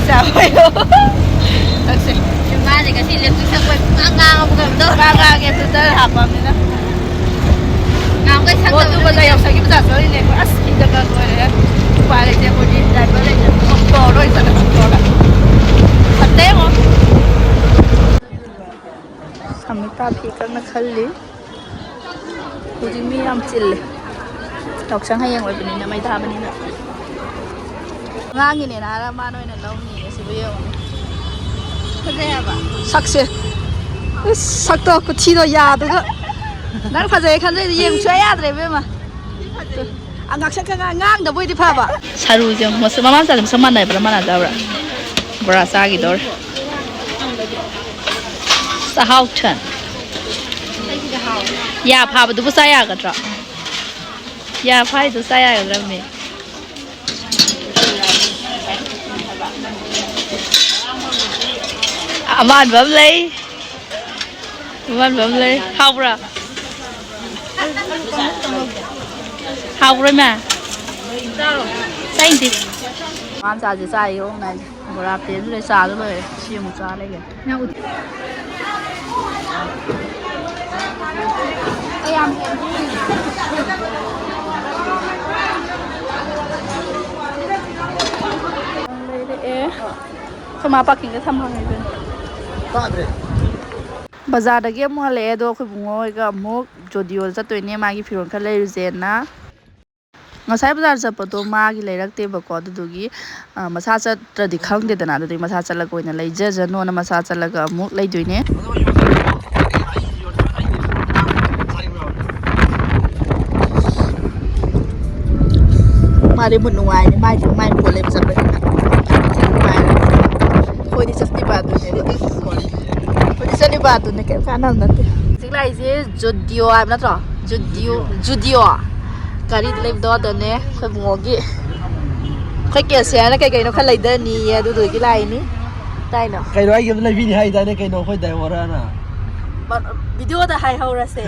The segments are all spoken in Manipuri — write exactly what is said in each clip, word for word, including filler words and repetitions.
ꯆꯥꯕ ꯊꯛꯁꯦ꯫ ꯃꯥꯁꯦ ꯉꯁꯤ ꯂꯦꯞꯇꯤ ꯁꯛꯄ ꯄꯨꯡꯉꯥꯡ ꯉꯥꯡꯉꯕ ꯀꯩꯅꯣꯝ ꯇꯧꯔꯦ꯫ ꯉꯥꯡꯉꯛꯑꯒꯦ, ꯐꯤꯜꯇꯔ ꯍꯥꯞꯄꯕꯅꯤꯅ꯫ ꯉꯥꯡꯕꯩ ꯁꯛꯇꯕꯗꯨꯅ ꯄꯣꯠꯇꯨꯃ ꯌꯥꯝ ꯁꯛꯈꯤꯕ ꯇꯥ ꯆꯠꯂꯤꯅꯦ ꯑꯩꯈꯣꯏ꯫ ꯑꯁ, ꯐꯤꯗꯒ ꯂꯣꯏꯔꯦ꯫ ꯎꯄꯥꯏ ꯂꯩꯇꯦ ꯑꯩꯈꯣꯏꯗꯤ꯫ ꯗ꯭ꯔꯥꯏꯚꯔ ꯂꯩꯇꯦ꯫ ꯑꯣꯇꯣ ꯂꯣꯏ ꯆꯠꯂꯦ, ꯑꯣꯇꯣꯗ꯫ ꯐꯠꯇꯦ ꯌꯦꯡꯉꯣ꯫ ꯁꯃꯤꯇꯥ ꯐꯤ ꯀꯟꯅ ꯈꯜꯂꯤ꯫ ꯍꯧꯖꯤꯛ ꯃꯤ ꯌꯥꯝ ꯆꯤꯜꯂꯦ꯫ ꯌꯥꯎꯁꯪ ꯍꯌꯦꯡ ꯑꯣꯏꯕꯅꯤꯅ, ꯃꯩ ꯊꯥꯕꯅꯤꯅ꯫ ꯑꯉꯥꯡꯒꯤꯅꯦꯅ ꯍꯥꯏꯔ ꯃꯥꯅ ꯑꯣꯏꯅ ꯂꯧꯅꯤꯌꯦ꯫ ꯁꯤꯕꯨ ꯌꯦꯡꯉꯨꯅꯦ꯫ ꯐꯖꯩ ꯍꯥꯏꯕ? ꯁꯛꯁꯦ꯫ ꯏꯁ, ꯁꯛꯇꯣ, ꯈꯨꯊꯤꯗꯣ ꯌꯥꯗꯨꯒ꯫ ꯅꯪ ꯐꯖꯩ ꯈꯟꯖꯩꯗꯣ ꯌꯦꯡꯕ ꯁꯨꯡꯌꯥ ꯌꯥꯗ꯭ꯔꯦ ꯏꯕꯦꯝꯃ꯫ ꯑ, ꯉꯥꯛꯁꯪ ꯈꯪꯉ-, ꯉꯥꯡꯗꯕ ꯑꯣꯏꯗꯤ ꯐꯕ꯫ ꯁꯔꯨꯁꯦ ꯃꯁ-, ꯃꯃꯥ ꯃꯆꯥꯁꯦ ꯃꯁꯛ ꯃꯥꯟꯅꯕ꯭ꯔꯥ ꯃꯥꯟꯅꯗꯕ꯭ꯔꯥ? ꯕꯣꯔꯥ ꯆꯥꯈꯤꯗꯧꯔꯦ꯫ ꯆꯥꯛꯍꯥꯎ ꯊꯟ꯫ ꯌꯥ ꯐꯥꯕꯗꯨꯕꯨ ꯆꯥ ꯌꯥꯒꯗ꯭ꯔꯣ? ꯌꯥ ꯐꯥꯏꯗꯨ ꯆꯥ ꯌꯥꯒꯗ꯭ꯔꯕꯅꯦ? ꯑꯃꯥꯟꯕ ꯑꯃ ꯂꯩ꯫ ꯑꯃꯥꯟꯕ ꯑꯃ ꯂꯩ꯫ ꯍꯥꯎꯕ꯭ꯔꯥ? ꯍꯥꯎꯕ꯭ꯔꯣ, ꯏꯃꯥ? ꯆꯥꯏꯗꯤ꯫ ꯃꯥꯅ ꯆꯥꯁꯦ ꯆꯥꯏꯌꯦ, ꯑꯣꯟꯂꯥꯏꯟ꯫ ꯕꯣꯔꯥ ꯄ꯭ꯂꯦꯠꯁꯨ ꯂꯩ, ꯆꯥꯁꯨ ꯂꯣꯏꯔꯦ꯫ ꯁꯤ ꯑꯃꯨꯛ ꯆꯥ ꯂꯩꯒꯦ꯫ ꯂꯩꯔꯛꯑꯦ꯫ ꯑꯩꯈꯣꯏ ꯃꯥ ꯄꯥꯔꯀꯤꯡꯗ ꯊꯝꯍꯧꯔꯦ ꯑꯗꯨꯅ꯫ ꯕꯖꯥꯔꯗꯒꯤ ꯑꯃꯨꯛ ꯍꯜꯂꯛꯑꯦ, ꯑꯗꯣ ꯑꯩꯈꯣꯏ ꯕꯨꯡꯉꯣ ꯍꯣꯏꯒ ꯑꯃꯨꯛ ꯖꯣꯗꯤꯑꯣꯗ ꯆꯠꯇꯣꯏꯅꯦ, ꯃꯥꯒꯤ ꯐꯤꯔꯣꯜ ꯈꯔ ꯂꯩꯔꯨꯁꯦꯅ꯫ ꯉꯁꯥꯏ ꯕꯖꯥꯔ ꯆꯠꯄꯗꯣ ꯃꯥꯒꯤ ꯂꯩꯔꯛꯇꯦꯕꯀꯣ, ꯑꯗꯨꯗꯨꯒꯤ, ꯑ, ꯃꯁꯥ ꯆꯠꯇ꯭ꯔꯗꯤ ꯈꯪꯗꯦꯗꯅ, ꯑꯗꯨꯗꯨꯒꯤ ꯃꯁꯥ ꯆꯠꯂꯒ ꯑꯣꯏꯅ ꯂꯩꯖꯖꯅꯣꯅ ꯃꯁꯥ ꯆꯠꯂꯒ ꯑꯃꯨꯛ ꯂꯩꯗꯣꯏꯅꯦ꯫ ꯃꯥꯗꯤ ꯃꯨꯠ ꯅꯨꯡꯉꯥꯏꯅꯤ, ꯃꯥꯏꯗꯤ ꯃꯥꯏ ꯄꯣꯠ ꯂꯩꯕ ꯆꯠꯄꯅꯤꯅ ꯅꯨꯡꯉꯥꯏꯔꯦ꯫ ꯑꯩꯈꯣꯏꯗꯤ ꯆꯠꯂꯤꯕ ꯑꯗꯨꯅꯦꯕ꯫ ꯑꯩꯈꯣꯏꯗꯤ ꯆꯠꯂꯤꯕ ꯑꯗꯨꯅꯦ, ꯀꯩꯝ ꯀꯥꯟꯅꯕ ꯅꯠꯇꯦ꯫ ꯍꯧꯖꯤꯛ ꯂꯥꯛꯏꯁꯦ ꯖꯨꯗꯤꯑꯣ ꯍꯥꯏꯕ ꯅꯠꯇ꯭ꯔꯣ? ꯖꯨꯗꯤꯑꯣ, ꯖꯨꯗꯤꯑꯣ꯫ ꯒꯥꯔꯤꯗ ꯂꯩꯕꯗꯣ ꯑꯗꯨꯅꯦ, ꯑꯩꯈꯣꯏ ꯕꯨꯡꯉꯣꯒꯤ꯫ ꯑꯩꯈꯣꯏ ꯀꯦꯁꯤꯌꯥꯔꯅ ꯀꯩ ꯀꯩꯅꯣ ꯈꯔ ꯂꯩꯗꯅꯤꯌꯦ, ꯑꯗꯨꯗꯨꯒꯤ ꯂꯥꯛꯏꯅꯤ꯫ ꯇꯥꯏꯅꯣ? ꯀꯩꯅꯣ, ꯑꯩꯒꯤ ꯑꯃ ꯂꯩꯕꯤꯅꯤ ꯍꯥꯏꯗꯥꯏꯅꯦ, ꯀꯩꯅꯣ, ꯑꯩꯈꯣꯏ ꯗ꯭ꯔꯥꯏꯚꯔꯅ? ꯚꯤꯗꯤꯑꯣꯗ ꯍꯥꯏꯍꯧꯔꯁꯦ꯫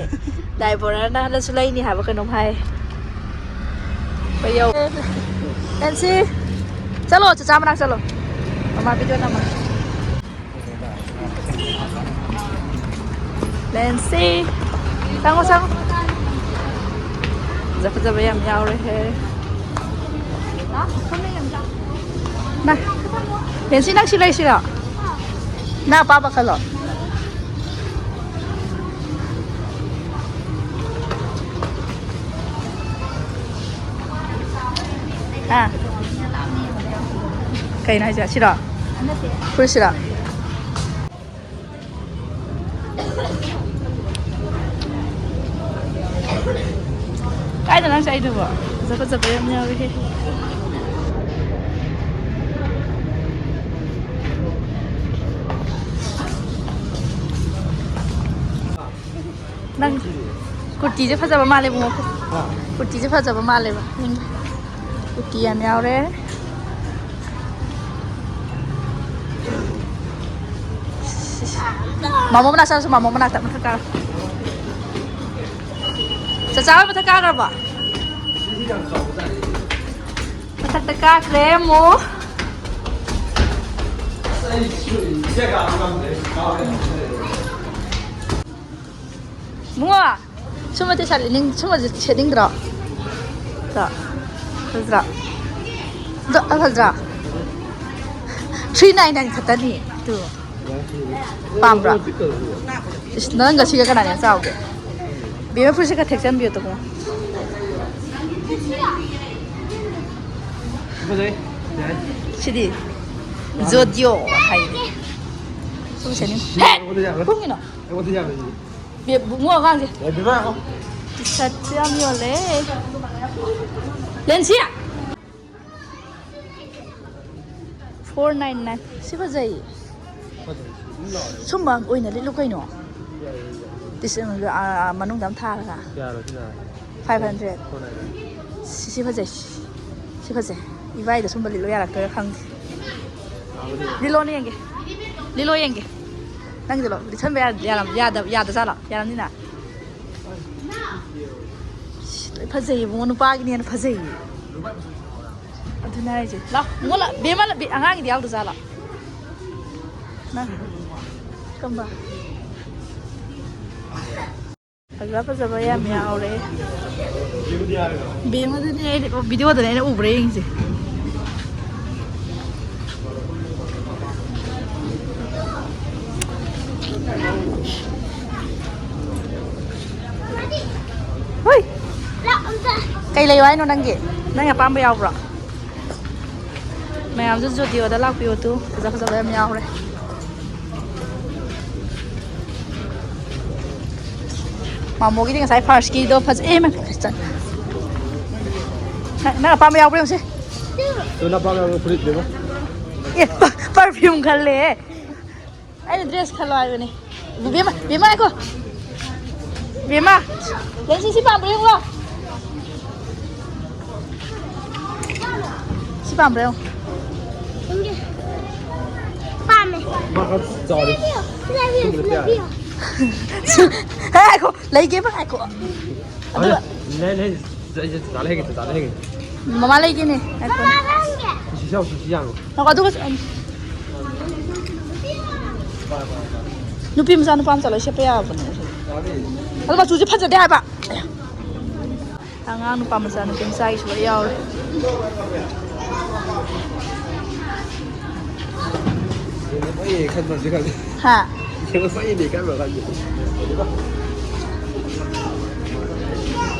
ꯗ꯭ꯔꯥꯏꯚꯔꯅ ꯍꯟꯗꯛꯁꯨ ꯂꯩꯅꯤ ꯍꯥꯏꯕ ꯀꯩꯅꯣꯝ ꯍꯥꯏ꯫ ꯑꯩꯈꯣꯏ ꯌꯧ-, ꯑꯦꯟꯁꯤ, ꯆꯠꯂꯣ, ꯆꯆꯥ ꯃꯅꯥꯛ ꯆꯠꯂꯣ꯫ ꯃꯥ ꯚꯤꯗꯤꯑꯣ ꯅꯝꯃꯒꯦ꯫ ꯂꯦꯟꯁꯤ꯫ ꯆꯪꯉꯣ, ꯆꯪꯉꯣ꯫ ꯐꯖ ꯐꯖꯕ ꯌꯥꯝ ꯌꯥꯎꯔꯦꯍꯦ꯫ ꯃꯥ, ꯂꯦꯟꯁꯤ, ꯅꯪ ꯁꯤ ꯂꯩꯁꯤꯔꯣ? ꯅꯪ ꯑꯄꯥꯝꯕ ꯈꯜꯂꯣ꯫ ꯑꯥ꯫ ꯀꯩꯅꯣ ꯍꯥꯏꯁꯦ? ꯁꯤꯔꯣ? ꯐꯨꯔꯤꯠꯁꯤꯔꯣ? ꯀꯥꯏꯗ ꯅꯪ ꯆꯠꯂꯤꯗꯨꯕꯣ? ꯐꯖ ꯐꯖꯕ ꯌꯥꯝ ꯌꯥꯎꯔꯤꯍꯦ꯫ ꯅꯪ ꯀꯨꯔꯇꯤꯁꯦ ꯐꯖꯕ ꯃꯥꯜꯂꯦ, ꯏꯕꯨꯡꯉꯣ꯫ ꯍꯥ? ꯀꯨꯔꯇꯤꯁꯦ ꯐꯖꯕ ꯃꯥꯜꯂꯦꯕ꯫ ꯎꯝ꯫ ꯀꯨꯔꯇꯤ ꯌꯥꯝ ꯌꯥꯎꯔꯦ꯫ ꯃꯥꯃꯣ ꯃꯅꯥꯛ ꯆꯠꯂꯁꯨ, ꯃꯥꯃꯣ ꯃꯅꯥꯛꯇ ꯃꯊꯛ ꯀꯥꯔꯣ꯫ ꯆꯆꯥ ꯍꯣꯏ ꯃꯊꯛ ꯀꯥꯈ꯭ꯔꯕꯣ? ꯃꯊꯛꯇ ꯀꯥꯈ꯭ꯔꯦ ꯑꯃꯨꯛ꯫ ꯏꯕꯨꯡꯉꯣ, ꯁꯨꯝꯕ ꯇꯤ ꯁꯥꯔꯠ ꯂꯤꯠꯅꯤꯡ-, ꯁꯨꯝꯕꯁꯦ ꯁꯦꯠꯅꯤꯡꯗ꯭ꯔꯣ? ꯗꯣ, ꯐꯖꯗ꯭ꯔꯣ? ꯗꯣ, ꯐꯖꯗ꯭ꯔꯣ? Three nine nine ꯈꯛꯇꯅꯤ꯫ ꯇꯨ꯫ ꯄꯥꯝꯕ꯭ꯔꯣ? ꯏꯁ, ꯅꯪꯒ ꯁꯤꯒ ꯀꯅꯥꯅ ꯍꯦꯟꯅ ꯆꯥꯎꯒꯦ? ꯕꯦꯝꯃ, ꯐꯨꯔꯤꯠꯁꯦ ꯈꯔ ꯊꯦꯛꯆꯟꯕꯤꯌꯨ, ꯇꯨ꯫ ꯐꯖꯩ꯫ ꯌꯥꯏ꯫ ꯁꯤꯗꯤ ꯖꯣꯗꯤꯑꯣ ꯍꯥꯏꯅꯦ꯫ ꯁꯨꯝ ꯁꯦꯠꯅꯤꯡ-, ꯁꯤ ꯍꯦ! ꯑꯩꯉꯣꯟꯗ ꯌꯥꯔꯣꯏ꯫ ꯄꯨꯡꯒꯤꯅꯣ? ꯑꯩꯉꯣꯟꯗ ꯌꯥꯔꯣꯏ ꯁꯤꯗꯤ꯫ ꯕꯦ-, ꯕꯨꯡꯉꯣ ꯑꯉꯥꯡꯁꯦ꯫ ꯌꯥꯏ, ꯕꯦꯝꯃ, ꯉꯥꯏꯈꯣ꯫ ꯇꯤ ꯁꯥꯔꯠꯁꯨ ꯌꯥꯝ ꯌꯣꯜꯂꯦ꯫ ꯂꯦꯟꯁꯤ! Four nine nine꯫ ꯁꯤ ꯐꯖꯩ꯫ ꯐꯖꯩ꯫ ꯁꯨꯝꯕ ꯑꯣꯏꯅ ꯂꯤꯠꯂꯨ ꯀꯩꯅꯣ꯫ ꯌꯥꯏ, ꯌꯥꯏ, ꯌꯥꯏ꯫ ꯇꯤꯁ-, ꯑ, ꯑ, ꯃꯅꯨꯡꯗ ꯑꯃ ꯊꯥꯔꯒ꯫ ꯀꯌꯥꯅꯣ ꯁꯤꯅ? Five hundred꯫ Four nine nine꯫ ꯁꯤ, ꯁꯤ ꯐꯖꯩ꯫ ꯁꯤ ꯐꯖꯩ꯫ ꯏꯕꯥꯏꯗ ꯁꯨꯝꯕ ꯂꯤꯠꯂꯣ ꯌꯥꯔꯛꯇꯣꯏꯔꯥ ꯈꯪꯗꯦ꯫ ꯂꯤꯠꯂꯣꯅꯦ ꯌꯦꯡꯒꯦ꯫ ꯂꯤꯠꯂꯣ ꯌꯦꯡꯒꯦ꯫ ꯅꯪꯒꯤꯗꯣ ꯂꯤꯠꯁꯟꯕ ꯌꯥ-, ꯌꯥꯔꯝ-, ꯌꯥꯗꯕ, ꯌꯥꯗꯖꯥꯠꯂꯣ? ꯌꯥꯔꯝꯅꯤꯅ? ꯁꯤ ꯂꯣꯏ ꯐꯖꯩꯌꯦ ꯏꯕꯨꯡꯉꯣ, ꯅꯨꯄꯥꯒꯤꯅ ꯍꯦꯟꯅ ꯐꯖꯩꯌꯦ꯫ ꯑꯗꯨꯅ ꯍꯥꯏꯁꯦ꯫ ꯂꯥꯛ ꯃꯣ ꯂꯥꯛ ꯕꯦꯝꯃ ꯂꯥꯛ ꯕꯦ- ꯑꯉꯥꯡꯒꯤꯗꯤ ꯌꯥꯎꯗꯖꯥꯠꯂꯣ? ꯅꯪ ꯀꯝꯕ? ꯐꯖ ꯐꯖꯕ ꯌꯥꯝ ꯌꯥꯎꯔꯦ꯫ ꯕꯦꯝꯃꯗꯨꯅꯦ ꯑꯩꯅ ꯚꯤꯗꯤꯑꯣꯗꯅꯦ ꯑꯩꯅ ꯎꯕ꯭ꯔꯥ ꯌꯦꯡꯁꯦ꯫ ꯍꯣꯏ꯫ ꯀꯩ ꯂꯩꯌꯣ ꯍꯥꯏꯅꯣ ꯅꯪꯒꯤ? ꯅꯪ ꯑꯄꯥꯝꯕ ꯌꯥꯎꯕ꯭ꯔꯣ? ꯃꯌꯥꯝꯁꯨ ꯖꯨꯗꯤꯑꯣꯗ ꯂꯥꯛꯄꯤꯌꯣ ꯇꯨ꯫ ꯐꯖ ꯐꯖꯕ ꯌꯥꯝ ꯌꯥꯎꯔꯦ꯫ ꯃꯥꯃꯣꯒꯤꯗꯤ ꯉꯁꯥꯏ ꯐꯥꯔꯁꯀꯤꯗꯣ ꯐꯖ ꯑꯦ ꯃ- ꯆꯠ- ꯅꯪ ꯅꯪ ꯑꯄꯥꯝꯕ ꯌꯥꯎꯕ꯭ꯔꯥ ꯌꯦꯡꯉꯨꯁꯦ꯫ ꯇꯨ ꯅꯄꯥꯝꯕ ꯌꯥꯎꯕ ꯐꯨꯔꯤꯠ ꯕꯦꯝꯃ꯫ ꯑꯦ ꯄ- ꯄꯔꯐ꯭ꯌꯨꯝ ꯈꯜꯂꯦ꯫ ꯑꯩꯅ ꯗ꯭ꯔꯦꯁ ꯈꯜꯂꯣ ꯍꯥꯏꯕꯅꯦ꯫ ꯕꯦꯝꯃ ꯕꯦꯝꯃ ꯉꯥꯏꯈꯣ꯫ ꯕꯦꯝꯃ ꯂꯦꯟꯁꯤ ꯁꯤ ꯄꯥꯝꯕ꯭ꯔꯥ ꯌꯦꯡꯉꯨ ꯂꯥꯎ꯫ ꯁꯤ ꯄꯥꯝꯕ꯭ꯔꯥ ꯌꯦꯡꯉꯣ꯫ ꯄꯥꯝꯃꯦ꯫ ꯃꯥ ꯈꯔ ꯆꯥꯎꯔꯦ꯫ ꯁꯤꯗ ꯄꯤꯌꯣ, ꯁꯤꯗ ꯄꯤꯌꯣ, ꯁꯤꯗ ꯄꯤꯌꯣ꯫ ꯁꯤ- ꯍꯦ, ꯉꯥꯏꯈꯣ, ꯂꯩꯒꯦꯕ, ꯉꯥꯏꯈꯣ꯫ ꯑꯗꯨꯒ ꯂꯩ, ꯂꯩ, ꯂꯩ, ꯆꯥ ꯂꯩꯒꯦ, ꯆꯥ ꯂꯩꯒꯦ꯫ ꯃꯃꯥ ꯂꯩꯒꯦꯅꯦ, ꯉꯥꯏꯈꯣ꯫ ꯃꯃꯥ ꯂꯩꯒꯦ꯫ ꯁꯤ ꯆꯥꯎ, ꯁꯤ, ꯁꯤ ꯌꯥꯔꯣ꯫ ꯉꯥꯏꯈꯣ, ꯑꯗꯨꯒ ꯆ- ꯅꯨꯄꯤ ꯃꯆꯥ, ꯅꯨꯄꯥ ꯃꯆꯥ ꯂꯣꯏ ꯁꯦꯠꯄ ꯌꯥꯕꯅꯦ꯫ ꯑꯗꯣ ꯃꯆꯨꯁꯦ ꯐꯖꯗꯦ ꯍꯥꯏꯕ꯫ ꯑꯉꯥꯡ ꯅꯨꯄꯥ ꯃꯆꯥ ꯅꯨꯄꯤ ꯃꯆꯥꯒꯤꯁꯨ ꯂꯣꯏ ꯌꯥꯎꯔꯦ꯫ ꯐꯩꯌꯦ ꯈꯟꯕꯁꯨ ꯈꯜꯂꯤ꯫ ꯍꯥ? ꯐꯩꯌꯦꯅꯦ ꯈꯟꯕ ꯈꯜꯂꯤ꯫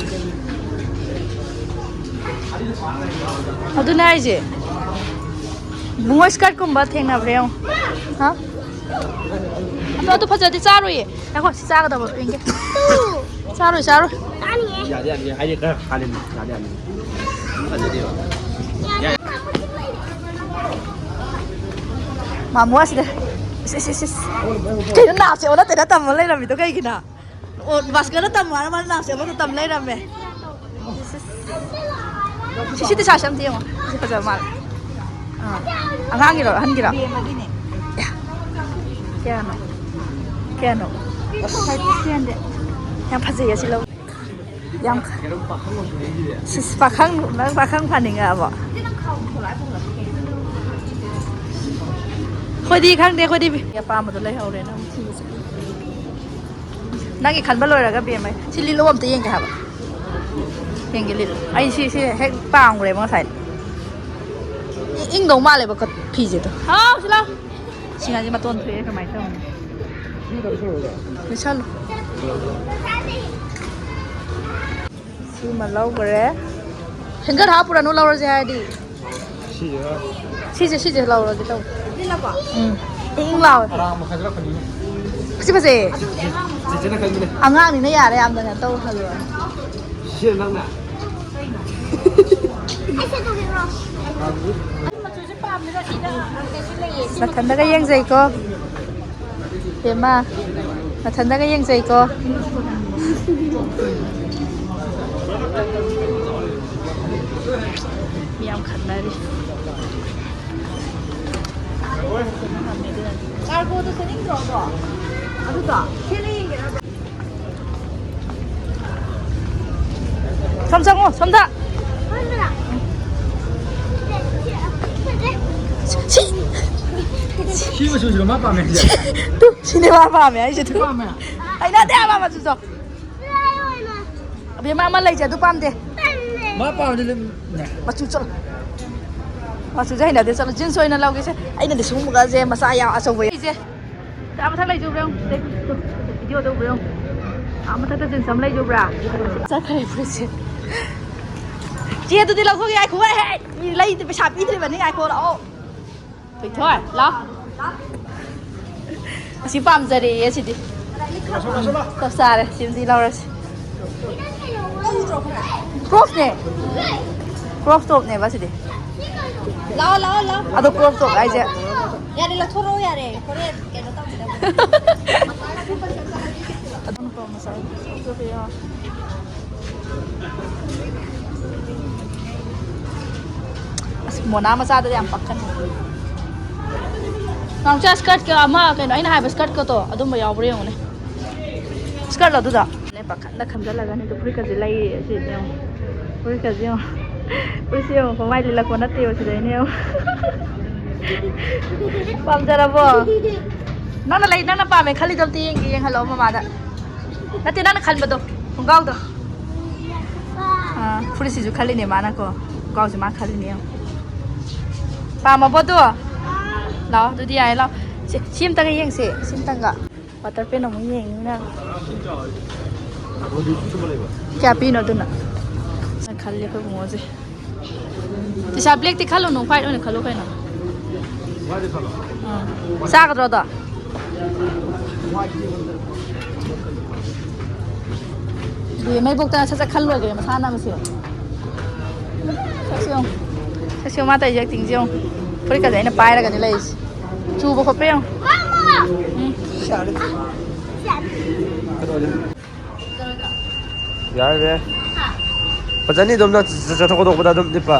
ꯑꯗꯨꯅꯦ ꯍꯥꯏꯁꯦ꯫ ꯏꯕꯨꯡꯉꯣ, ꯁ꯭ꯀꯔꯠꯀꯨꯝꯕ ꯊꯦꯡꯅꯕ꯭ꯔꯥ ꯌꯦꯡꯉꯣ꯫ ꯍꯥ? ꯑꯗꯣ ꯑꯗꯨ ꯐꯖꯗꯤ ꯆꯥꯔꯣꯏꯌꯦ꯫ ꯉꯥꯏꯈꯣ, ꯁꯤ ꯆꯥꯒꯗꯕ ꯌꯦꯡꯒꯦ꯫ ꯆꯥꯔꯣꯏ, ꯆꯥꯔꯣꯏ꯫ ꯌꯥꯗꯦ, ꯌꯥꯗꯦ꯫ ꯍꯥꯏꯗꯤ ꯈꯔ ꯍꯥꯜꯂꯤꯅꯤ꯫ ꯌꯥꯗꯦ, ꯌꯥꯗꯦ꯫ ꯐꯖꯗꯦꯕ꯫ ꯃꯥꯃꯣ ꯑꯁꯤꯗ꯫ ꯏꯁ, ꯏꯁ, ꯏꯁ, ꯏꯁ꯫ ꯀꯩꯅꯣ ꯅꯥꯞꯁꯦ ꯑꯣꯟꯅ ꯇꯩꯅ ꯇꯝꯃ ꯂꯩꯔꯝꯃꯤꯗꯣ ꯀꯩꯒꯤꯅꯣ? ꯑꯣ, ꯚꯥꯁꯀꯔꯅ ꯇꯝꯃꯣ ꯍꯥꯏꯔ ꯃꯥꯅ ꯅꯥꯝꯁꯦ ꯑꯃꯗ ꯇꯝ ꯂꯩꯔꯝꯃꯦ꯫ ꯁꯤꯁꯤ ꯇꯤ ꯁꯥꯔꯠꯁꯦ ꯑꯝꯇ ꯌꯦꯡꯉꯣ꯫ ꯁꯤ ꯐꯖꯕ ꯃꯥꯜꯂꯦ꯫ ꯑꯥ꯫ ꯑꯉꯥꯡꯒꯤꯔꯣ? ꯑꯍꯟꯒꯤꯔꯣ? ꯌꯥ꯫ ꯀꯌꯥꯅꯣ? ꯀꯌꯥꯅꯣ? ꯌꯥꯝ ꯐꯖꯩꯌꯦ ꯁꯤ ꯂꯧ꯫ ꯌꯥꯝ ꯁꯤꯁ ꯄꯥꯈꯪ, ꯅꯪ ꯄꯥꯈꯪ ꯐꯥꯅꯤꯡꯉꯛꯑꯕꯣ? ꯑꯩꯈꯣꯏꯗꯤ ꯈꯪꯗꯦ, ꯑꯩꯈꯣꯏꯗꯤ ꯑꯄꯥꯝꯕꯗꯣ ꯂꯩꯍꯧꯔꯦꯅ ꯑꯃꯨꯛ ꯊꯤꯕ ꯆꯠꯂꯤ꯫ ꯅꯪꯒꯤ ꯈꯟꯕ ꯂꯣꯏꯔꯒ ꯕꯦꯝꯃ, ꯁꯤ ꯂꯤꯠꯂꯣ, ꯑꯝꯇ ꯌꯦꯡꯒꯦ ꯍꯥꯏꯕ꯫ ꯌꯦꯡꯒꯦ, ꯂꯤꯠꯂꯣ꯫ ꯑꯩ ꯁꯤ, ꯁꯤ ꯍꯦꯛ ꯄꯥꯝꯈ꯭ꯔꯦꯕ ꯉꯁꯥꯏ꯫ ꯏꯪꯗꯧ ꯃꯥꯜꯂꯦꯕ ꯀꯠ-, ꯐꯤꯁꯦ ꯑꯗꯣ꯫ ꯍꯥꯎ, ꯁꯤ ꯂꯥꯎ꯫ ꯁꯤ ꯉꯥꯁꯦ ꯃꯇꯣꯟ ꯊꯣꯛꯑꯦ, ꯀꯃꯥꯏꯅ ꯇꯧꯅꯤ? ꯂꯤꯠꯁꯜꯂꯨ꯫ ꯁꯤꯃ ꯂꯧꯈ꯭ꯔꯦ꯫ ꯍꯦꯡꯒꯔ ꯍꯥꯞꯄꯨꯔꯅꯨ, ꯂꯧꯔꯁꯦ ꯍꯥꯏꯔꯗꯤ꯫ ꯁꯤꯁꯦ ꯂꯧꯔꯒꯦ ꯇꯧꯕ꯫ ꯎꯝ꯫ ꯏꯪ ꯏꯪ ꯂꯥꯎꯋꯦ꯫ ꯐꯖꯩ, ꯐꯖꯩ꯫ ꯑꯉꯥꯡꯅꯤꯅ ꯌꯥꯔꯦ, ꯌꯥꯝꯅ ꯀꯩꯅꯣ ꯇꯧ ꯍꯜꯂꯨꯔꯅꯨ꯫ ꯅꯊꯟꯗꯒ ꯌꯦꯡꯖꯩꯀꯣ꯫ ꯕꯦꯝꯃ, ꯅꯊꯟꯗꯒ ꯌꯦꯡꯖꯩꯀꯣ꯫ ꯃꯤ ꯌꯥꯝ ꯈꯠꯅꯔꯤ꯫ ꯀꯥꯔꯒꯣꯗꯣ ꯁꯦꯠꯅꯤꯡꯗ꯭ꯔꯣ ꯑꯗꯣ? ꯑꯗꯨꯗꯣ? ꯁꯦꯠꯂ ꯌꯦꯡꯒꯦꯔꯕ? ꯁꯣꯝ ꯆꯪꯉꯣ, ꯁꯣꯝꯗ꯫ ꯁꯤ, ꯁꯤ ꯃꯆꯨꯁꯤꯔꯣ ꯃꯥ ꯄꯥꯝꯃꯦ ꯍꯥꯏꯁꯦ? ꯇꯨ, ꯁꯤꯅꯦ ꯃꯥ ꯄꯥꯝꯃꯦ ꯍꯥꯏꯁꯦ, ꯇꯨ꯫ ꯄꯥꯝꯃꯦ꯫ ꯍꯩꯅꯗꯦ ꯍꯥꯏꯕ ꯃꯆꯨꯗꯣ꯫ ꯑꯕꯦꯝꯃ, ꯑꯃ ꯂꯩꯁꯦ, ꯑꯗꯨ ꯄꯥꯝꯗꯦ꯫ ꯃꯥ ꯄꯥꯝꯃꯗꯤ ꯑꯗꯨꯝ ꯌꯥꯏ꯫ ꯃꯆꯨ ꯆꯠꯂꯣ꯫ ꯃꯆꯨꯁꯦ ꯍꯩꯅꯗꯦ, ꯆꯠꯂꯣ꯫ ꯖꯤꯟꯁ ꯑꯣꯏꯅ ꯂꯧꯒꯦꯁꯦ꯫ ꯑꯩꯅꯗꯤ ꯁꯤꯒꯨꯝꯕꯒꯁꯦ ꯃꯆꯥ ꯌꯥꯎ ꯑꯆꯧꯕ ꯑꯩꯁꯦ꯫ ꯑꯥ ꯃꯊꯛ ꯂꯩꯖꯨꯕ꯭ꯔꯥ ꯌꯦꯡꯉꯨ꯫ ꯁꯤꯗꯩ ꯚꯤꯗꯤꯑꯣꯗ ꯎꯕ꯭ꯔꯥ ꯌꯦꯡꯉꯨ꯫ ꯑꯥ ꯃꯊꯛꯇ ꯖꯤꯟꯁ ꯑꯃ ꯂꯩꯖꯨꯕ꯭ꯔꯥ? ꯆꯠꯈ꯭ꯔꯦ ꯐꯨꯔꯤꯠꯁꯦ꯫ ꯆꯦ, ꯑꯗꯨꯗꯤ ꯂꯧꯊꯣꯛꯈꯤ ꯉꯥꯏꯈꯣ ꯍꯦ꯫ ꯃꯤ ꯂꯩꯗꯦ, ꯄꯩꯁꯥ ꯄꯤꯗ꯭ꯔꯤꯕꯅꯤ, ꯉꯥꯏꯈꯣ ꯂꯥꯛꯑꯣ꯫ ꯊꯣꯏꯊꯣꯏ, ꯂꯥꯎ꯫ ꯑꯁꯤ ꯄꯥꯝꯖꯔꯦꯌꯦ ꯁꯤꯗꯤ꯫ ꯆꯞ ꯆꯥꯔꯦ, ꯁꯤꯃꯗꯤ ꯂꯧꯔꯁꯤ꯫ ꯀ꯭ꯔꯣꯞꯁꯅꯦ꯫ ꯀ꯭ꯔꯣꯞ ꯇꯣꯞꯅꯦꯕ ꯁꯤꯗꯤ꯫ ꯂꯥꯎ, ꯂꯥꯎ, ꯂꯥꯎ꯫ ꯑꯗꯣ ꯀ꯭ꯔꯣꯞ ꯇꯣꯞ ꯍꯥꯏꯁꯦ꯫ ꯌꯥꯔꯦ, ꯂꯧꯊꯣꯔꯛꯑꯣ ꯌꯥꯔꯦ꯫ ꯍꯣꯔꯦꯟ ꯀꯩꯅꯣ ꯇꯧꯒꯗꯕꯅꯤ꯫ ꯑꯁ, ꯃꯣꯅꯥ ꯃꯆꯥꯗꯨꯗꯤ ꯌꯥꯝ ꯄꯛꯀꯅꯤ꯫ ꯅꯥꯎꯆꯥ, ꯁ꯭ꯀꯔꯠꯀ ꯑꯃ, ꯀꯩꯅꯣ, ꯑꯩꯅ ꯍꯥꯏꯕ ꯁ꯭ꯀꯔꯠꯀꯗꯣ, ꯑꯗꯨꯝꯕ ꯌꯥꯎꯕ꯭ꯔꯥ ꯌꯦꯡꯉꯨꯅꯦ꯫ ꯁ꯭ꯀꯔꯠꯂꯣ ꯑꯗꯨꯗꯣ? ꯅꯦ, ꯄꯥꯈꯠꯅ ꯈꯟꯖꯜꯂꯒꯅꯤ꯫ ꯑꯗꯨ ꯐꯨꯔꯤꯠꯀꯁꯦ ꯂꯩꯔꯦ꯫ ꯑꯁꯤ ꯌꯦꯡꯉꯣ꯫ ꯐꯨꯔꯤꯠꯀꯁꯦ ꯌꯦꯡꯉꯣ꯫ ꯎꯁꯤ ꯌꯦꯡꯉꯣ, ꯃꯃꯥꯏ ꯂꯤꯜꯂꯛꯄ ꯅꯠꯇꯦꯕ, ꯁꯤꯗꯩꯅꯦ ꯌꯦꯡꯉꯣ꯫ ꯄꯥꯝꯖꯔꯕꯣ? ꯅꯪꯅ ꯂꯩ, ꯅꯪꯅ ꯄꯥꯝꯃꯦ ꯈꯜꯂꯤꯗꯣ ꯑꯝꯇ ꯌꯦꯡꯒꯦ, ꯌꯦꯡꯍꯜꯂꯣ ꯃꯃꯥꯗ꯫ ꯅꯠꯇꯦ, ꯅꯪꯅ ꯈꯟꯕꯗꯣ, ꯈꯣꯡꯒ꯭ꯔꯥꯎꯗꯣ꯫ ꯑꯥ, ꯐꯨꯔꯤꯠꯁꯤꯁꯨ ꯈꯜꯂꯤꯅꯦ ꯃꯥꯅꯀꯣ꯫ ꯈꯣꯡꯒ꯭ꯔꯥꯎꯁꯦ ꯃꯥ ꯈꯜꯂꯤꯅꯦ ꯌꯦꯡꯉꯣ꯫ ꯄꯥꯝꯃꯕꯣ ꯑꯗꯣ? ꯂꯥꯛꯑꯣ, ꯑꯗꯨꯗꯤ ꯌꯥꯔꯦ, ꯂꯥꯛꯑꯣ꯫ ꯁꯤ, ꯁꯤ ꯑꯝꯇꯒ ꯌꯦꯡꯁꯦ, ꯁꯤ ꯑꯝꯇꯪꯒ꯫ ꯋꯥꯇꯔ ꯄꯦꯟ ꯑꯃꯨꯛ ꯌꯦꯡꯅꯤ ꯃꯌꯥꯝ꯫ ꯀꯌꯥ ꯄꯤꯅꯣ ꯑꯗꯨꯅ? ꯅꯪ ꯈꯜꯂꯤ ꯑꯩꯈꯣꯏ ꯕꯨꯡꯉꯣꯁꯦ꯫ ꯇꯤꯁꯥ, ꯕ꯭ꯂꯦꯛꯇꯤ ꯈꯜꯂꯨꯅꯨ, ꯋꯥꯏꯠ ꯑꯣꯏꯅ ꯈꯜꯂꯣ ꯀꯩꯅꯣ꯫ ꯑꯥ꯫ ꯆꯥꯒꯗ꯭ꯔꯣ ꯑꯗꯣ? ꯕꯦꯝꯃꯩꯕꯣꯛꯇ ꯁꯠ ꯁꯠ ꯈꯜꯂꯣꯏꯒ꯭ꯔꯦ ꯃꯁꯥꯅ ꯃꯁꯦ꯫ ꯁꯛꯁꯤ ꯌꯦꯡꯉꯨ꯫ ꯁꯛꯁꯤ ꯌꯦꯡꯉꯨ, ꯃꯥ ꯇꯧꯔꯤꯁꯦ, ꯑꯦꯛꯇꯤꯡꯁꯦ ꯌꯦꯡꯉꯨ꯫ ꯐꯨꯔꯤꯠꯀꯁꯦ ꯑꯩꯅ ꯄꯥꯏꯔꯒꯅꯦ ꯂꯩꯔꯤꯁꯦ꯫ ꯆꯨꯕ ꯈꯣꯠꯄ ꯌꯦꯡꯉꯨ꯫ ꯎꯝ꯫ ꯌꯥꯔꯦ꯫ ꯐꯖꯅꯤ ꯑꯗꯨꯝ ꯅꯪ ꯆꯠꯊꯣꯛ ꯈꯣꯠꯇꯣꯛꯄꯗ ꯑꯗꯨꯝ ꯂꯤꯠꯄ꯫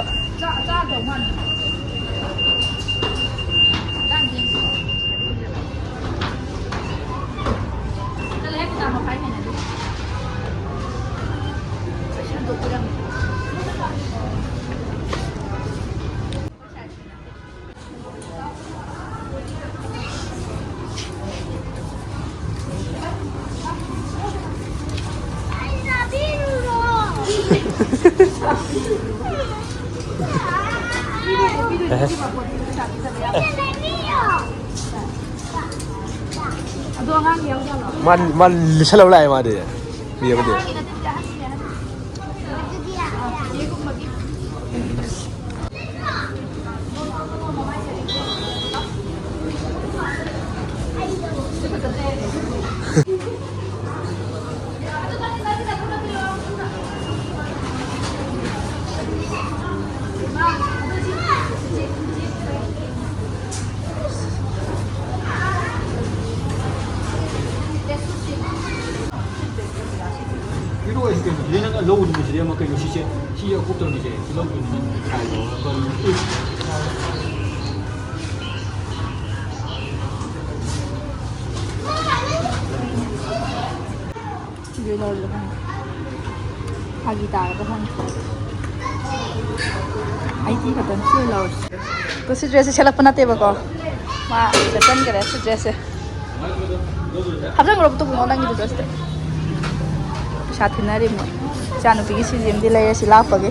ꯑꯗꯣ ꯑꯉꯥꯡꯗꯤ ꯌꯥꯎꯖꯥꯠꯂꯣ? ꯃꯥ, ꯃꯥ ꯂꯤꯁꯜꯂꯕ ꯂꯥꯛꯑꯦ ꯃꯥꯗꯤ꯫ ꯃꯤ ꯑꯃꯗꯤ꯫ ꯑꯉꯥꯡꯒꯤ ꯅꯠꯇꯦ, ꯑꯍꯟꯒꯤꯅꯦ, ꯑꯍꯟꯒꯤꯅꯦ꯫ ꯆꯦꯒꯨꯝꯕꯒꯤ꯫ ꯄꯤꯔꯛꯑꯣ ꯑꯩꯁꯨ ꯀꯩꯅꯣ꯫ ꯁꯤꯗꯩ ꯅꯪ ꯂꯧ ꯅꯨꯃꯤꯠꯁꯤꯗꯩ ꯑꯃ ꯀꯩꯅꯣ ꯁꯤꯁꯦ, ꯁꯤ ꯑꯀꯨꯞꯇꯕꯅꯤꯁꯦ꯫ ꯁꯤ ꯂꯧꯗꯣꯏꯅꯤ ꯅꯪ꯫ ꯁꯤꯁꯨ ꯂꯧꯔꯤꯔ ꯈꯪꯗꯦ꯫ ꯐꯥꯒꯤ ꯇꯥꯔꯕ ꯈꯪꯗꯦ꯫ ꯑꯩꯗꯤ ꯈꯛꯇꯪ ꯁꯤ ꯑꯣꯏꯅ ꯂꯧꯔꯁꯤ꯫ ꯑꯗꯣ ꯁꯤ ꯗ꯭ꯔꯦꯁꯁꯦ ꯁꯦꯠꯂꯛꯄ ꯅꯠꯇꯦꯕꯀꯣ, ꯃꯥ ꯁꯦꯠꯆꯟꯈꯔꯦ ꯁꯤ ꯗ꯭ꯔꯦꯁꯁꯦ꯫ ꯍꯥꯞꯆꯟꯈ꯭ꯔꯣ ꯇꯨꯕꯨꯡꯉꯣ ꯅꯪꯒꯤꯗꯨꯗ ꯁꯤꯗ꯫ ꯄꯩꯁꯥ ꯊꯤꯟꯅꯔꯤ ꯃꯣꯏ꯫ ꯏꯆꯥꯅꯨꯄꯤꯒꯤ ꯁꯤꯁꯤꯃꯗꯤ ꯂꯩꯔꯁꯤ ꯂꯥꯞꯄꯒꯤ꯫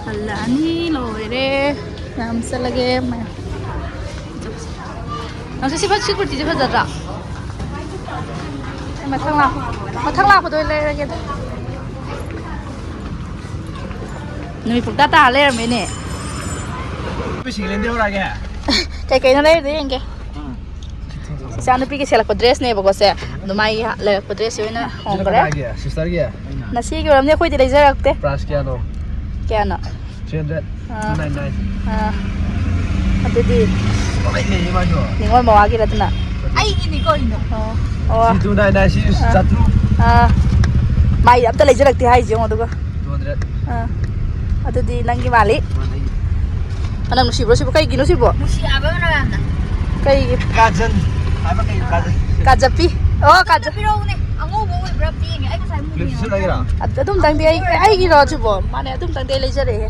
ꯍꯜꯂꯛꯑꯅꯤ, ꯂꯣꯏꯔꯦ꯫ ꯃꯌꯥꯝ ꯆꯠꯂꯒꯦ, ꯃꯌꯥꯝ꯫ ꯅꯪꯁꯨ ꯁꯤ ꯐ-, ꯁꯤ ꯀꯨꯔꯇꯤꯁꯦ ꯐꯖꯗ꯭ꯔꯥ? ꯑꯩ ꯃꯊꯪ ꯂꯥꯛ-, ꯃꯊꯪ ꯂꯥꯛꯄꯗ ꯑꯣꯏꯅ ꯂꯩꯔꯒꯦꯗ꯫ ꯅꯨꯃꯤꯠ ꯄꯨꯡꯇꯥ ꯇꯥꯔ ꯂꯩꯔꯝꯃꯦꯅꯦ꯫ ꯀꯩ ꯀꯩꯅꯣ ꯂꯩꯔꯨꯗꯣꯏ ꯌꯦꯡꯒꯦ꯫ ꯏꯆꯥꯅꯨꯄꯤꯒꯤ ꯁꯦꯠꯂꯛꯄ ꯗ꯭ꯔꯦꯁꯅꯦꯕꯀꯣ ꯁꯦ꯫ ꯑꯗꯣ ꯃꯥꯒꯤ ꯂꯩꯔꯛꯄ ꯗ꯭ꯔꯦꯁꯁꯦ ꯑꯣꯏꯅ ꯍꯣꯡꯈ꯭ꯔꯦ꯫ ꯀꯅꯥꯒꯤ? ꯁꯤꯁꯇꯔꯒꯤ? ꯉꯁꯤꯒꯤ ꯑꯣꯏꯔꯝꯅꯤ, ꯑꯩꯈꯣꯏꯗꯤ ꯂꯩꯖꯔꯛꯇꯦ꯫ ꯄ꯭ꯔꯥꯏꯁ ꯀꯌꯥꯅꯣ? ꯀꯌꯥꯅꯣ? ꯊ꯭ꯔꯤ ꯍꯟꯗ꯭ꯔꯦꯠ ꯑꯥ꯫ Nine nine. ꯑꯥ꯫ ꯑꯗꯨꯗꯤ ꯄꯪꯂꯩ ꯂꯩꯌꯦ ꯃꯥꯁꯨ꯫ ꯅꯤꯉꯣꯜ ꯃꯋꯥꯒꯤꯔ ꯑꯗꯨꯅ? ꯑꯩꯒꯤꯅꯤ ꯀꯩꯅꯣ꯫ ꯑꯣ꯫ ꯑꯣ꯫ ꯊ꯭ꯔꯤ ꯇꯨ ꯅꯥꯏꯟ ꯅꯥꯏꯟ ꯁꯤ ꯑꯥ꯫ ꯆꯥꯇ꯭ꯔꯨꯛ꯫ ꯑꯥ꯫ ꯃꯥꯏ ꯑꯝꯇ ꯂꯩꯖꯔꯛꯇꯦ ꯍꯥꯏꯁꯦ ꯌꯦꯡꯉꯣ ꯑꯗꯨꯒ꯫ Two hundred. ꯑꯥ꯫ ꯑꯗꯨꯗꯤ ꯅꯪꯒꯤ ꯃꯥꯜꯂꯤ꯫ ꯃꯥꯅꯦ꯫ ꯃꯅꯝ ꯅꯨꯡꯁꯤꯕ꯭ꯔꯣ ꯁꯤꯕꯨ? ꯀꯩꯒꯤꯅꯣ ꯁꯤꯕꯣ? ꯅꯨꯡꯁꯤ ꯍꯥꯏꯕ ꯃꯅꯝ ꯌꯥꯝꯅ꯫ ꯀꯩꯒꯤ? ꯀꯥꯖꯟ ꯍꯥꯏꯕ ꯀꯩ ꯀꯥꯖꯟ? ꯀꯥꯖꯞꯄꯤ꯫ ꯑꯣ, ꯀꯥꯖꯞ-꯫ ꯄꯤꯔꯛꯎꯅꯦ꯫ ꯑꯉꯧꯕ ꯑꯣꯏꯕ꯭ꯔꯥ ꯑꯝꯇ ꯌꯦꯡꯒꯦ꯫ ꯑꯩ ꯉꯁꯥꯏ ꯃꯨꯟꯅ ꯂꯤꯞꯁꯇꯤꯛ ꯌꯦꯡꯉꯦ꯫ ꯂꯩꯒꯦꯔꯥ? ꯑꯗ-, ꯑꯗꯨꯝꯇꯪꯗꯤ ꯑꯩ, ꯑꯩꯒꯤꯔꯣ ꯁꯤꯕꯣ? ꯃꯥꯅꯦ, ꯑꯗꯨꯝꯇꯪꯗꯤ ꯑꯩ ꯂꯩꯖꯔꯛꯑꯦ꯫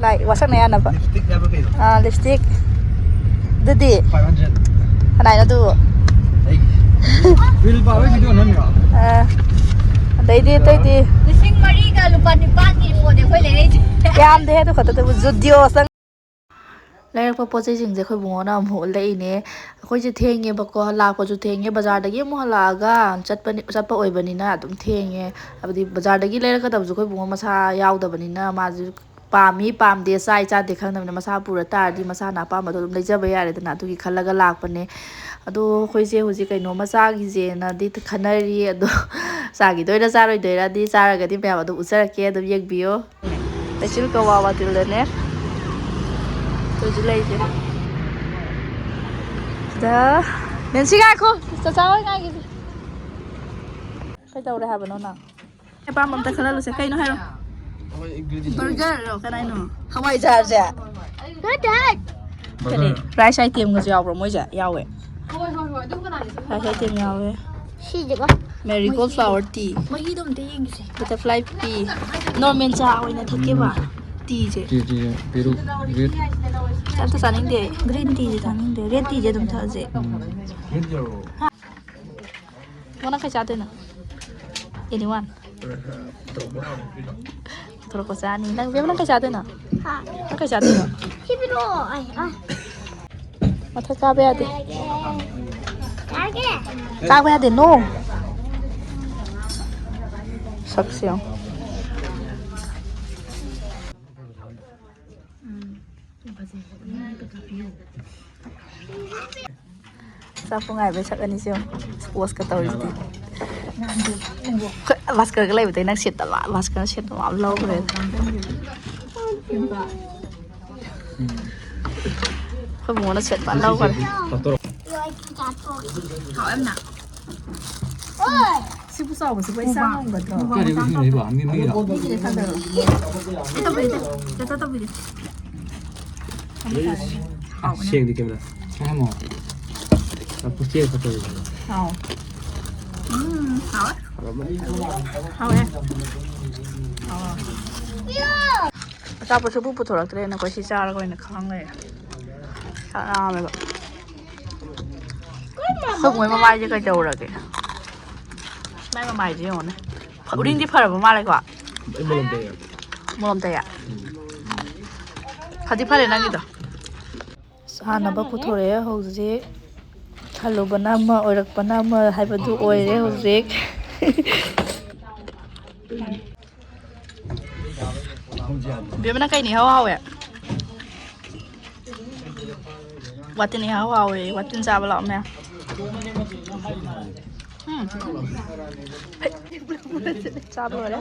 ꯂꯥꯏ ꯋꯥꯁꯛꯅ ꯌꯥꯅꯕ꯫ ꯂꯤꯞꯁꯇꯤꯛ ꯍꯥꯏꯕ ꯀꯩꯅꯣ? ꯑꯥ, ꯂꯤꯞꯁꯇꯤꯛ꯫ ꯑꯗꯨꯗꯤ? Five hundred. ꯀꯅꯥꯏꯅꯣ ꯑꯗꯨꯕꯨ? ꯑꯩꯒꯤ꯫ ꯕꯤꯜ ꯄꯥꯕꯒꯤ ꯚꯤꯗꯤꯑꯣ ꯅꯝꯃꯤꯔꯣ? ꯑꯥ꯫ ꯑꯗꯩꯗꯤ ꯑꯇꯩꯗꯤ? ꯂꯤꯁꯤꯡ ꯃꯔꯤꯒ ꯂꯨꯄꯥ ꯅꯤꯄꯥꯟꯒꯤ ꯄꯣꯠꯅꯦ ꯑꯩꯈꯣꯏ ꯂꯩꯔꯛꯏꯁꯦ꯫ ꯌꯥꯝꯗꯦꯍꯦ ꯑꯗꯨ ꯈꯛꯇꯗꯕꯨ꯫ ꯖꯨꯗꯤꯑꯣ ꯆꯪ- ꯂꯩꯔꯛꯄ ꯄꯣꯠ ꯆꯩꯁꯤꯡꯁꯦ ꯑꯩꯈꯣꯏ ꯕꯨꯡꯉꯣꯅ ꯑꯃꯨꯛ ꯎꯠꯂꯛꯏꯅꯦ꯫ ꯑꯩꯈꯣꯏꯁꯦ ꯊꯦꯡꯉꯦꯕꯀꯣ, ꯂꯥꯛꯄꯁꯨ ꯊꯦꯡꯉꯦ, ꯕꯖꯥꯔꯗꯒꯤ ꯑꯃꯨꯛ ꯍꯜꯂꯛꯑꯒ ꯆꯠꯄꯅꯤ-, ꯆꯠꯄ ꯑꯣꯏꯕꯅꯤꯅ ꯑꯗꯨꯝ ꯊꯦꯡꯉꯦ꯫ ꯍꯥꯏꯕꯗꯤ ꯕꯖꯥꯔꯗꯒꯤ ꯂꯩꯔꯛꯀꯗꯕꯁꯨ ꯑꯩꯈꯣꯏ ꯕꯨꯡꯉꯣ ꯃꯁꯥ ꯌꯥꯎꯗꯕꯅꯤꯅ, ꯃꯥꯁꯨ ꯄꯥꯝꯃꯤ ꯄꯥꯝꯗꯦ, ꯆꯥꯏ ꯆꯥꯗꯦ ꯈꯪꯗꯕꯅꯤꯅ, ꯃꯁꯥ ꯄꯨꯔ ꯇꯥꯔꯗꯤ ꯃꯁꯥꯅ ꯑꯄꯥꯝꯕꯗꯣ ꯑꯗꯨꯝ ꯂꯩꯖꯕ ꯌꯥꯔꯦꯗꯅ, ꯑꯗꯨꯒꯤ ꯈꯜꯂꯒ ꯂꯥꯛꯄꯅꯦ꯫ ꯑꯗꯣ ꯑꯩꯈꯣꯏꯁꯦ ꯍꯧꯖꯤꯛ ꯀꯩꯅꯣꯝꯃ ꯆꯥꯈꯤꯁꯦꯅꯗꯤ ꯈꯟꯅꯔꯤ꯫ ꯑꯗꯣ ꯆꯥꯈꯤꯗꯣꯏꯔꯥ ꯆꯥꯔꯣꯏꯗꯣꯏꯔꯥꯗꯤ, ꯆꯥꯔꯒꯗꯤ ꯃꯌꯥꯝ ꯑꯗꯨꯝ ꯎꯠꯆꯔꯛꯀꯦ, ꯑꯗꯨꯝ ꯌꯦꯡꯕꯤꯌꯣ꯫ ꯂꯩꯆꯤꯜ ꯀꯋꯥ ꯋꯥꯇꯤꯜꯗꯅꯦ꯫ ꯍꯧꯖꯤꯛ ꯂꯩꯁꯦ꯫ ꯁꯤꯗ꯫ ꯃꯦꯟꯁꯤ ꯉꯥꯏꯈꯣ꯫ ꯆꯆꯥ ꯍꯣꯏ ꯉꯥꯏꯈꯤꯁꯦ꯫ ꯀꯩꯗꯧꯔꯦ ꯍꯥꯏꯕꯅꯣ ꯅꯪ? ꯑꯄꯥꯝꯕ ꯑꯝꯇ ꯈꯜꯍꯜꯂꯨꯁꯦ꯫ ꯀꯩꯅꯣ ꯍꯥꯏꯔꯣ꯫ ꯕꯔꯒꯔꯔꯣ? ꯀꯅꯥꯏꯅꯣ? ꯍꯋꯥꯏꯖꯥꯔꯁꯦ? ꯀꯔꯤ? ꯔꯥꯏꯁ ꯑꯥꯏꯇꯦꯝꯒꯁꯨ ꯌꯥꯎꯕ꯭ꯔꯣ ꯃꯣꯏꯁꯦ? ꯌꯥꯎꯋꯦ꯫ ꯍꯣꯏ, ꯍꯣꯏ, ꯍꯣꯏ꯫ ꯍꯥꯏ ꯍꯥꯏ ꯇꯤꯝ ꯌꯥꯎꯋꯦ꯫ ꯁꯤꯁꯦꯀꯣ꯫ Marigold flower tea꯫ ꯃꯍꯤꯗꯣ ꯑꯝꯇ ꯌꯦꯡꯒꯦꯁꯦ꯫ Butterfly pea꯫ Normal ꯆꯥ ꯑꯣꯏꯅ ꯊꯛꯀꯦꯕ꯫ Teaꯁꯦ꯫ ꯇꯤ ꯇꯤ ꯄꯦꯔꯨꯛ ꯔꯦꯠ꯫ ꯑꯝꯇ ꯆꯥꯅꯤꯡꯗꯦ꯫ Green teaꯁꯦ ꯆꯥꯅꯤꯡꯗꯦ꯫ Red teaꯁꯦ ꯑꯗꯨꯝ ꯊꯛꯑꯁꯦ꯫ ꯃꯣ ꯅꯪ ꯀꯩ ꯆꯥꯗꯣꯏꯅꯣ? Anyone? ꯄꯨꯊꯣꯔꯛꯄ ꯆꯥꯅꯤ꯫ ꯅꯪ, ꯕꯦꯝ, ꯅꯪ ꯀꯩ ꯆꯥꯗꯣꯏꯅꯣ? ꯍꯥ? ꯅꯪ ꯀꯩ ꯆꯥꯗꯣꯏꯅꯣ? ꯁꯤ ꯄꯤꯔꯛꯑꯣ꯫ ꯑꯩ, ꯑ꯫ ꯃꯊꯛ ꯀꯥꯕ ꯌꯥꯗꯦ꯫ ꯆꯥꯔꯒꯦ꯫ ꯆꯥꯔꯒꯦ꯫ ꯆꯥꯕ ꯌꯥꯗꯦ, no꯫ ꯁꯛꯁꯦ ꯌꯦꯡꯉꯣ꯫ ꯎꯝ꯫ ꯐꯖꯩ꯫ ꯆꯥꯛꯄꯨ ꯉꯥꯏꯕꯩ ꯁꯛ ꯑꯅꯤꯁꯦ ꯌꯦꯡꯉꯣ꯫ Poseꯀ ꯇꯧꯔꯤꯁꯤꯗꯤ꯫ ꯃꯥꯁꯀꯔꯒ ꯂꯩꯕꯗꯩ ꯅꯪ ꯁꯦꯠꯇꯕ, ꯃꯥꯁꯀꯔ ꯁꯦꯠꯄ ꯃꯥ ꯂꯧꯈ꯭ꯔꯦ꯫ ꯑꯩꯈꯣꯏ ꯃꯣꯅ ꯁꯦꯠꯄ ꯂꯧꯈ꯭ꯔꯦ꯫ ꯁꯤꯕꯨ ꯆꯥꯎꯕꯁꯤꯕꯨ ꯑꯩ ꯆꯥ ꯉꯝꯒꯗ꯭ꯔꯣ? ꯀꯔꯤ ꯎꯁꯤꯟꯅꯩꯕ? ꯃꯤ, ꯃꯤꯔꯣ? ꯃꯤꯒꯤꯅꯦ ꯊꯥꯡꯗꯔꯣ꯫ ꯇꯧꯕꯤꯒꯦ, ꯇꯧꯕꯤꯒꯦ꯫ ꯁꯦꯡꯗꯤ ꯀꯦꯃꯦꯔꯥ꯫ ꯀꯩ ꯍꯥꯏꯃꯣ? ꯄꯨꯁꯇꯦ ꯐꯠꯇꯕ꯫ ꯍꯥꯎ꯫ ꯎꯝ, ꯍꯥꯎꯋꯦ꯫ ꯍꯥꯎꯋꯦ꯫ ꯑꯆꯥꯄꯣꯠꯁꯨ ꯄꯨ ꯄꯨꯊꯣꯔꯛꯇ꯭ꯔꯦꯅ ꯑꯩꯈꯣꯏ ꯁꯤ ꯆꯥꯔꯒ ꯑꯣꯏꯅ ꯈꯥꯡ ꯂꯩꯔꯦ꯫ ꯆꯥꯛ ꯂꯥꯝꯃꯦꯕ꯫ ꯑꯩꯈꯣꯏ ꯃꯣꯏ ꯃꯃꯥꯏꯁꯦ ꯀꯩꯗꯧꯔꯒꯦ? ꯃꯥꯏ ꯃꯃꯥꯏꯁꯦ ꯌꯦꯡꯉꯣꯅꯦ꯫ ꯎꯔꯤꯡꯗꯤ ꯐꯔꯕ ꯃꯥꯜꯂꯦꯀꯣ? ꯑꯩ ꯃꯣꯂꯣꯝ ꯇꯩꯌꯦ꯫ ꯃꯣꯂꯣꯝ ꯇꯩꯌꯦ? ꯐꯗꯤ ꯐꯔꯦ ꯅꯪꯒꯤꯗꯣ꯫ ꯁꯥꯟꯅꯕ ꯄꯨꯊꯣꯔꯛꯑꯦ ꯍꯧꯖꯤꯛ꯫ ꯈꯜꯂꯨꯕꯅ ꯑꯃ, ꯑꯣꯏꯔꯛꯄꯅ ꯑꯃ ꯍꯥꯏꯕꯗꯨ ꯑꯣꯏꯔꯦ ꯍꯧꯖꯤꯛ꯫ ꯕꯦꯝꯃꯅ ꯀꯩꯅ ꯏꯍꯥꯎ ꯍꯥꯎꯋꯦ? ꯋꯥꯇꯤꯟ ꯏꯍꯥꯎ ꯍꯥꯎꯋꯦ꯫ ꯋꯥꯇꯤꯟ ꯆꯥꯕ ꯂꯥꯛꯑꯣ ꯃꯌꯥꯝ꯫ ꯎꯝ꯫ ꯆꯥꯕ ꯂꯣꯏꯔꯦ꯫